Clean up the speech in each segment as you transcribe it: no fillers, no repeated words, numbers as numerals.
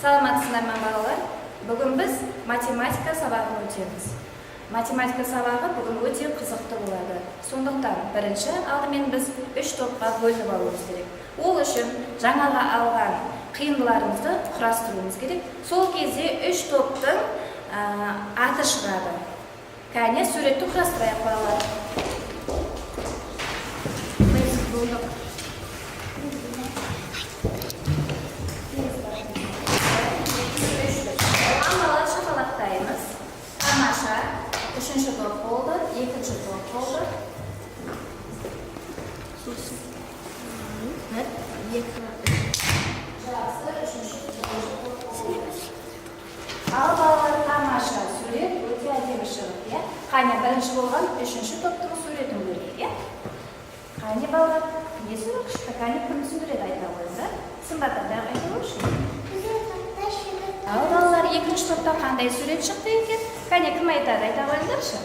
Саламатсыздар ма, балалар? Бүгін біз математика сабағын өтеміз. Математика сабағы бүгін өте қызықты болады. Сондықтан бірінші алдымен біз үш топқа бөлініп алуымыз керек. Ол үшін жаңағы алған қиындыларымызды құрастыруымыз керек. Сол кезде үш топтың аты шығады. Кәне, суретті құрастырайық, балалар. Біз болдық. Үш. Оған, балалар, шапалақтаймыз. Тамаша. Үшінші топ болды, екінші топ болды. Бір, екі, үш. Жақсы, үшінші, екінші топ болды. Ал, балалар, тамаша, сурет өте әдемі шығыпты, иә? Қане, бірінші болған үшінші топтың суретін көрейік, иә? Қане, балалар, не сурет шықты? Қане, кім түсіндіреді, айта қойыңыздар. Сымбат ата, айта қойшы. Ал, балалар, екінші топта қандай сурет шықты екен? Кәне, кім айтады, айта қойыңдаршы.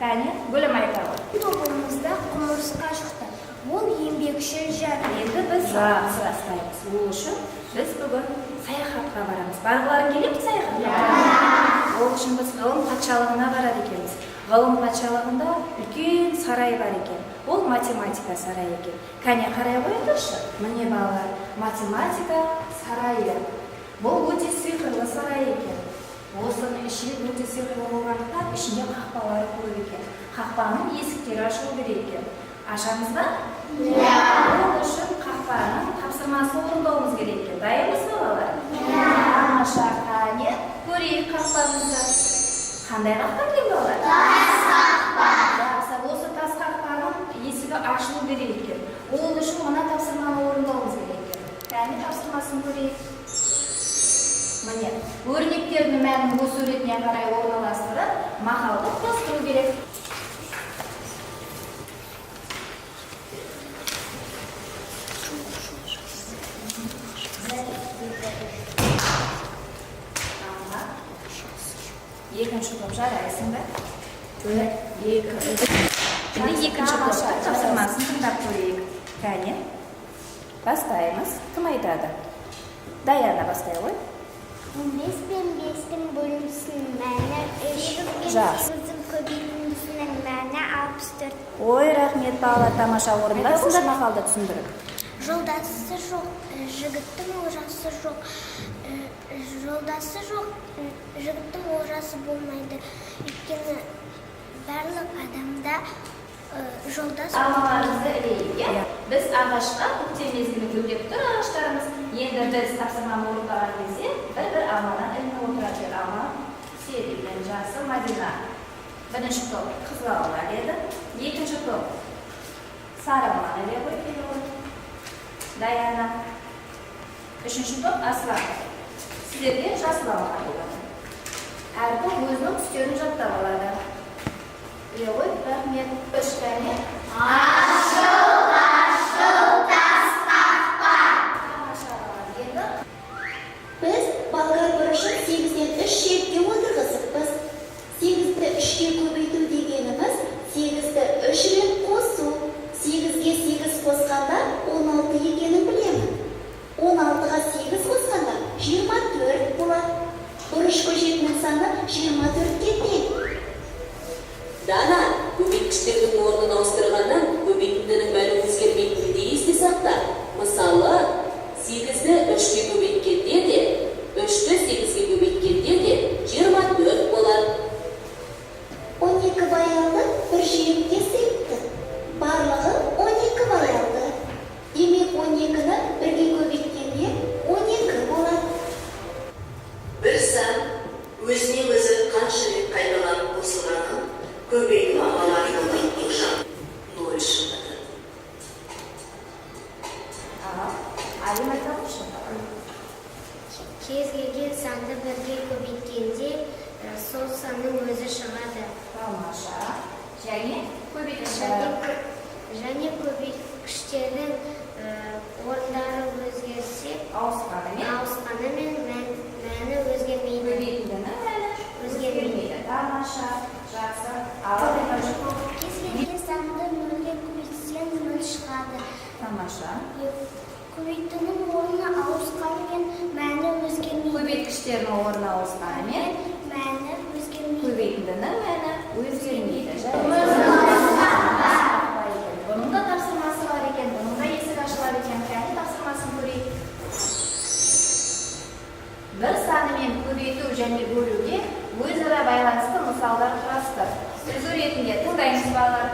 Кәне, Гүлім, айта ғой. Тобымызда құмырсқа шықты. Ол еңбекшіл жан. Енді біз жақсы бастаймыз. Ол үшін біз бүгін саяхатқа барамыз. Барғыларың келе ме саяхатқа? Ол үшін біз ғылым патшалығына барады екенбіз. Ғылым патшалығында үлкен сарай бар екен. Ол математика сарайы екен. Кәне, қарай қойыңдаршы. Міне, балалар, математика сарайы. Бұл өте сиқырлы сарай екен. Осының іші өте сиқырлы болғандықтан, ішінде қақпалары көп екен. Қақпаның есіктері ашылу керек екен. Ашамыз ба? Иә. Ол үшін қақпаның тапсырмасын орындауымыз керек екен. Дайынбыз ба, балалар? Иә. Тамаша, қане, көрейік қақпамызды. Қандай қақпа екен, балалар? Тас қақпа. Жақсы, осы тас қақпаның есігі ашылу керек екен. Ол үшін мына тапсырманы орындауымыз керек екен. Кәне, тапсырмасын көрейік. Міне, өрнектердің мәнін өз суретіне қарай орналастырып, мақалды құрастыру керек. Аха. Екінші топ, жарайсың ба? Бір, екі, үш. Енді екінші топтың тапсырмасын тыңдап көрейік. Кәне, бастаймыз. Кім айтады? Даяна, бастай ғой. 15 пен бестің бөлімісінің мәні 3. Пен Жақсы. сегіздің көбейтіндісінің мәні 64. Ой, рахмет, балалар, тамаша орындапсыңдар мақалды түсіндіріп. Жолдасы жоқ жігіттің олжасы жоқ. Жолдасы жоқ жігіттің олжасы болмайды. Өйткені барлық адамда жолдас. Алмаларымызды ілейік, иә? Біз ағашқа, көктем мезгілі, гүлдеп тұр ағаштарымыз. Енді біз тапсырманы орындаған кезде бір-бір алмадан ілініп отырады екен. Алма түседі екен. Жақсы, Мадина. Бірінші топ қызыл алма іледі. Екінші топ сары алманы іле ғой, келе ғой. Даяна. Үшінші топ, Аслан. Сіздерге жасыл алма болады. Әр топ өзінің түстерін жаттап алады. Іле ғой, рахмет. Үш, кәне. Ашыл, тас қақпа. Тамаша, балалар. Енді Біз болгар бұрышын сегізден үш шетке отырғызыппыз. Сегізді үшке көбейту дегеніміз — сегізді үш рет қосу. Сегізге сегіз қосқанда 16 екенін білемін. 16-ға сегіз қосқанда 24 болады. Бұрыш көшетінің саны 24-ке тең. Дана, көбейткіштердің орнын ауыстырғаннан көбейтіндінің мәні өзгермейтінін де есте сақта. Мысалы, сегізді үшке көбейткенде де, үшті сегізге көбейткенде де 24 болады. 12 баялды бір жүйекке сыйыпты. Барлығы 12 баялды. Демек, 12-ні бірге көбейткенде 12 болады. Бір сан өзіне өзі қанша рет қайталанып қосылғанын көбейту амалы арқылы тоқсан ноль шығады. Аға, Айым, айта қойшы. Кез келген санды бірге көбейткенде сол санның өзі шығады. Тамаша. Және көбейткіш. Және көбейткіштердің орындары өзгерсе, ауысқанымен ауысқанымен мәні өзгермейді. Көбейтіндінің мәні өзгермейді. өзгермейді. Тамаша, жақсы. Ал екінші топ. Кез келген санды нөлге көбейтсең, нөл шығады. Тамаша. Көбейтуінің орны ауысқанымен мәні өзгермейді. Көбейткіштердің орны ауысқанымен Мәні өзгермейді. Көбейтіндінің мәні өзгермейді. Бұның да тапсырмасы бар екен, бұның да есігі ашылады екен. Кәне, тапсырмасын көрейік. Бір санымен көбейту және бөлуге өзара байланысты мысалдар құрастыр. Үлгі ретінде тыңдаймыз, балалар.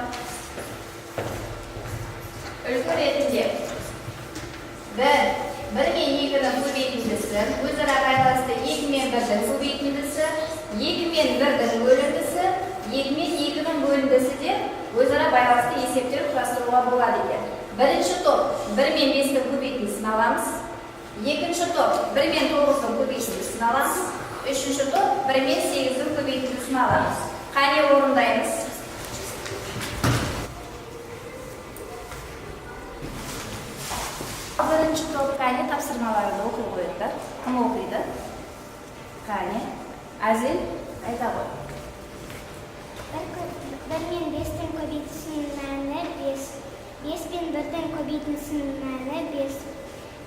Үлгі ретінде бір мен екінің көбейтіндісі өзара байланысты екі мен бірдің көбейтіндісі, екі мен бірдің бөліндісі, екі мен екінің бөліндісі деп өзара байланысты есептер құрастыруға болады екен. Бірінші топ бір мен бестің көбейтіндісін аламыз. Екінші топ бір мен тоғыздың көбейтіндісін аламыз. Үшінші топ бір мен сегіздің көбейтіндісін аламыз. Қане, орындаймыз. Бірінші топ, кәне, тапсырмаларды оқи қойыңдар. Кім оқиды? Қане, Әзел, айта ғой. Бір мен бестің көбейтісінің мәні бес. Бес пен бірдің көбейтісінің мәні бес.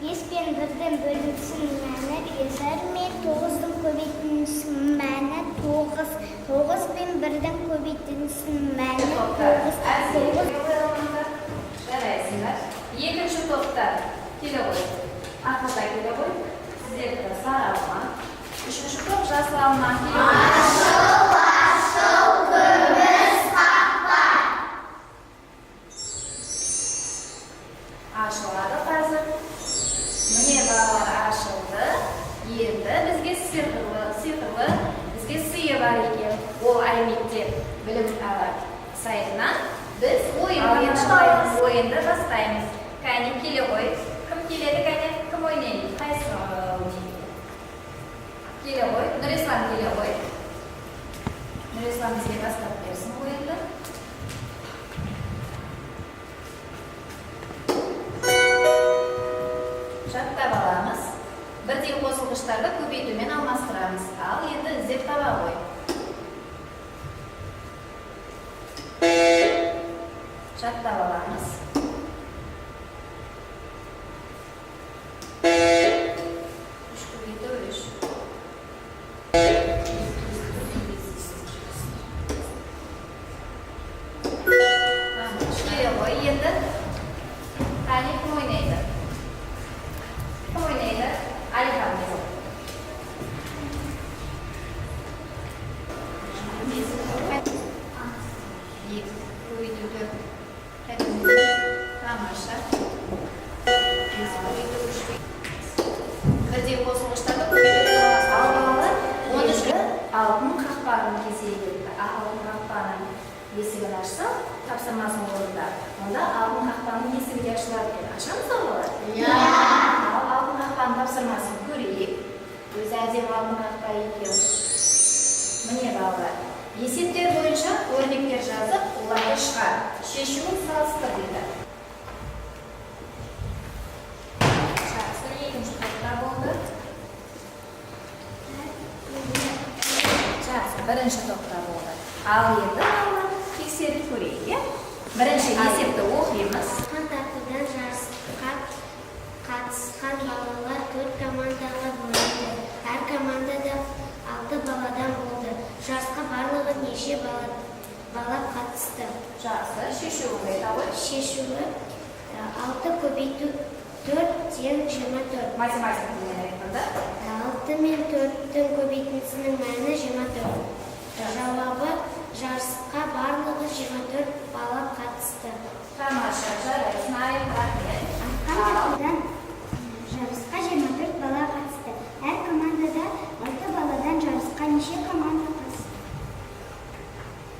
Бес пен бірдің бөліндісінің мәні бес. Бір мен тоғыздың көбейтіндісінің мәні тоғыз. Тоғыз пен бірдің көбейтіндісінің мәні тоғыз. Әзел, Тоғыз. жарайсыңдар. Екінші топта келе ғой. Ақылда келе ғой. Сіздерді сары алма. Үшінші топ жасыл алма. Келе ғой. Ашыл, ашыл, күміс қақпа. Ашылады қазір. Міне, балалар, ашылды. Енді бізге сиқырлы, бізге сыйы бар екен. Ол аймектеп білім алады сайтынан біз ойын бастаймыз. Ойынды бастаймыз. Кәне, келе ғой. Кім келеді, кәне? Кім ойнайды? Қайсы ойнайды? Келе ғой. Нұрислам, келе ғой. Нұрислам бізге бастап берсін ойынды. Жаттап аламыз. Бірдей қосылғыштарды көбейтумен алмастырамыз. Ал енді іздеп таба ғой. Жаттап аламыз. Үш көбейту үш. Келе ғой енді. Қане, кім ойнайды? Кім ойнайды? Алихан, келе ғой. Екі көбейту төрт. Тамаша. Бес көбейту үш. Бірдей қосылғыштарды көбейту. Ал балалар, 13 алтын қақпаның кезегі келді. Алтын қақпаның есігін ашсақ, тапсырмасын орында. Онда алтын қақпаның есігі де ашылады екен. Ашамыз ба, балалар? Иә. Ал алтын қақпаның тапсырмасын көрейік. Өзі әдемі алтын қақпа екен. Міне, балалар, есептер бойынша өрнектер жазып, оларды шығар. Шешуін салыстыр дейді. Жақсы, екінші топта болды. Жақсы, бірінші топта болды. Ал енді, балалар, тексеріп көрейік, иә? Бірінші есепті оқимыз. Арқан тартудан жарысқа қатысқан балалар төрт командаға бөлінді. Әр командада алты баладан болды. Жарысқа барлығы неше бала қатысты? Жақсы, шешуін айта ғой. Шешуі: алты көбейту төрт тең 24. Математика тілімен айтқанда? Алты мен төрттің көбейтіндісінің мәні 24. Жауабы: жарысқа барлығы 24 бала қатысты. Тамаша, жарайсың, Айым, рахмет. Арқан тартудан жарысқа 24 бала қатысты. Әр командада алты баладан жарысқа неше команда қатысты?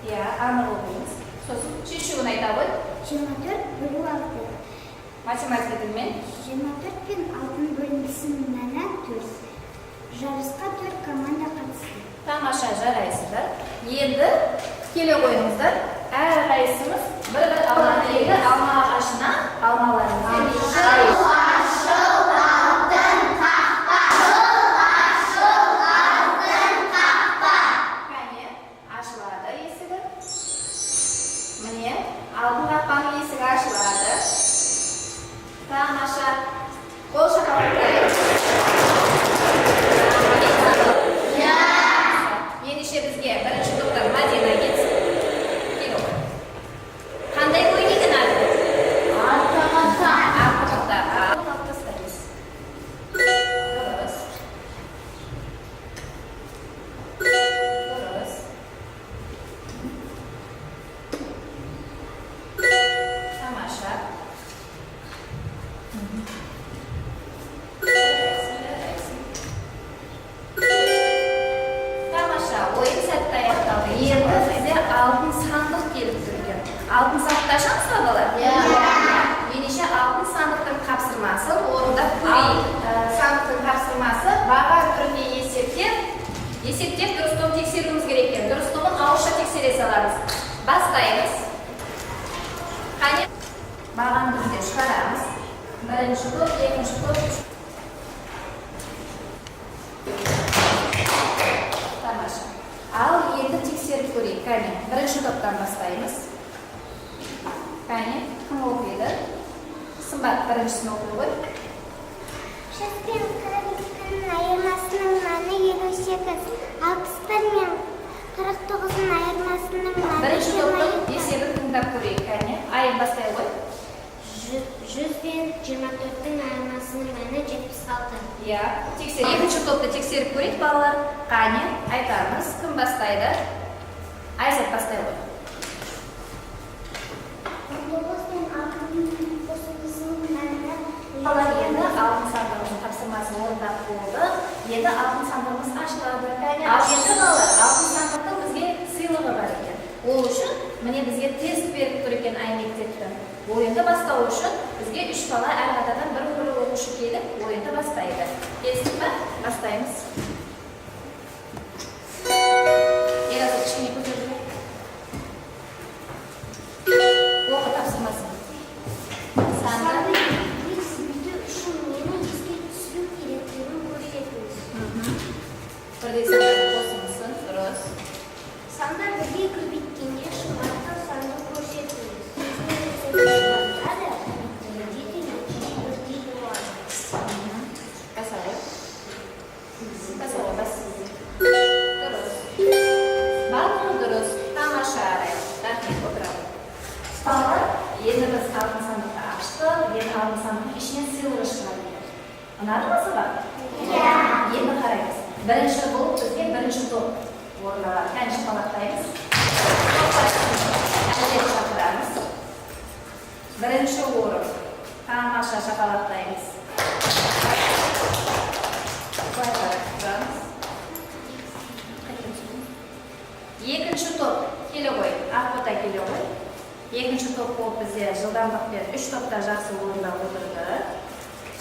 Иә, анық оқимыз. Сосын шешуін айта ғой. 24 бөлу алты. Математика тілімен? 24 пен алтының бөліндісінің мәні төрт. Жарысқа төрт команда қатысты. Тамаша, жарайсыздар. Енді келе қойыңыздар. Әрқайсымыз бір бір алманы, енді алма ағашына алмаларымызды. Ашыл, алтын қақпа! Ашыл, алтын қақпа! Кәне, ашылады есігі. Міне, алтын қақпаның есігі ашылады. Тамаша. Заңды түрде шығарамыз. Бірінші топ, екінші топ, Тамаша. Ал енді тексеріп көрейік. Кәне, бірінші топтан бастаймыз. Кәне, кім оқиды? Сымбат біріншісін оқи ғой. 100 пен 42-нің айырмасының мәні 58. 61 мен 49-ның айырмасының мәні Бірінші жиырма топтың екі. Есебін тыңдап көрейік. Кәне, Айым бастай ғой. 100 пен 24-тің айырмасының мәні 76. Иә, тексер. Екінші топты тексеріп көрейік, балалар. Қане, айтамыз. Кім бастайды? Айзат бастай ғой. 19 пен 6-ның қосындысының мәні Балалар, енді алтын сандығымыздың тапсырмасын орындап болды. Енді алтын сандығымыз ашылады. Ал енді, балалар, алтын сандықтың бізге сыйлығы бар екен. Ол үшін міне бізге тест беріп тұр екен ай мектептің. Ойынды бастау үшін бізге үш бала, әр қатардан бір бір оқушы келіп ойынды бастайды. Келістік па? Бастаймыз. Ерасыл, кішкене көтеріп жібер. Оқы тапсырмасын. Санды Санды екіге көбейту үшін нені еске түсіру керектігін көрсетіңіз. Бірдей сандардың қосындысын, дұрыс. Сандар бірге көбейткенде шығатын санды көрсетіңіз. Өзіне өзі шығарса да, көбейткенде де нәтиже бірдей болады. Баса ғой. Баса ғой, бас. Дұрыс. Барлығы дұрыс. Тамаша, Арай. Рахмет, отырамын. Балалар, енді біз алтын сандықты аштық. Енді алтын сандықтың ішінен сыйлығы шығады екен. Ұнады ма сабақ? Иә. Енді қараймыз. Бірінші болып бізге бірінші топ орын алады. Кәне, шапалақтаймыз. Топ басшысын Әділет шақырамыз. Бірінші орын. Тамаша, шапалақтаймыз. Былай қарап тұрамыз. Екінші топ келе ғой. Ақбота келе ғой. Екінші топ болып бізде жылдамдықпен үш топта жақсы орындап отырды.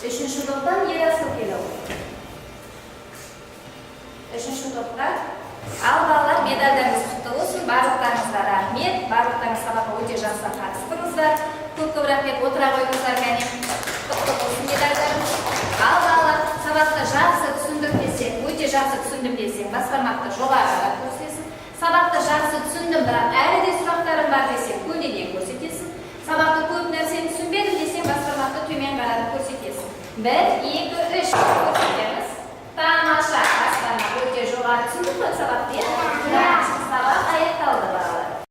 Үшінші топтан Ерасыл келе ғой. Үшінші топта. Ал, балалар, медальдарыңыз құтты болсын. Барлықтарыңызға рахмет. Барлықтарыңыз сабаққа өте жақсы қатыстыңыздар. Көп көп рахмет. Отыра қойыңыздар, кәне. Құтты болсын медальдарыңыз. Ал, балалар, сабақты жақсы түсіндік десең, өте жақсы түсіндім десең, бас бармақты жоғары қарап көрсетесің. Сабақты жақсы түсіндім, бірақ әлі де сұрақтарым бар десең, көлденең көрсетесің. Сабақты көп нәрсені түсінбедім десең, бас бармақты төмен қаратып көрсетесің. Бір.